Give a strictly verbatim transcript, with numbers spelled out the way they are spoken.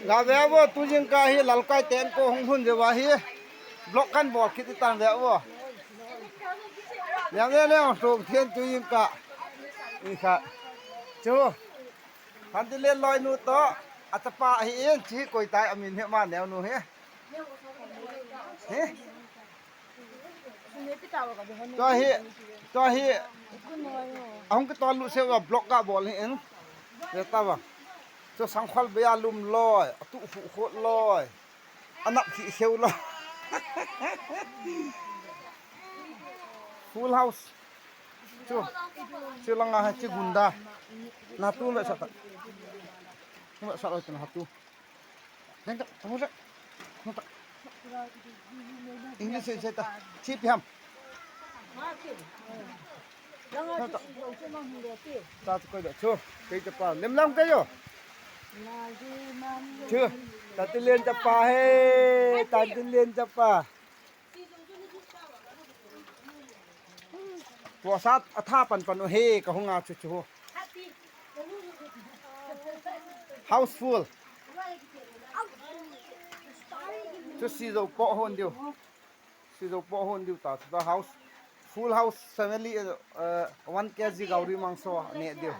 Ga ve vo, tu jingkah hi Lalkai ten ko hung hun jeh uva hi. Vlog kan bol kit tan ve vo. Niam le le hung thong thien tu jingkah. Ni kha. Chu. Thantinlen loinu toh. Achapa hi in chi koi tai amin hi ma neo nu hi. Hi. Tua hi, tua hi, ahung kitol lut seh uva vlog ga bol hi in. Ve ta va. Chu sangkhol bei a lum loi, atu hu khot loi. Anap khi kheu loi. Full house. Chu. Chu langa ha chi gunda. Na tu ve sa ta. Tu ve sa loi tu na tu. Nang ta, tamu sa. Nang ta. English se ta. Chi pi ham. Nang ta. Ta koi da chu. Kei ta pa. Lem lam kei yo. Chu. Thantinlen chapa he. Thantinlen chapa. Tua sa atha pan pan u he ka hunga chu chu. Houseful. Chu si zo po hon diu. Si zo po hon diu ta chu ta house. Full house family, uh, one K G gauri mangso ne diu.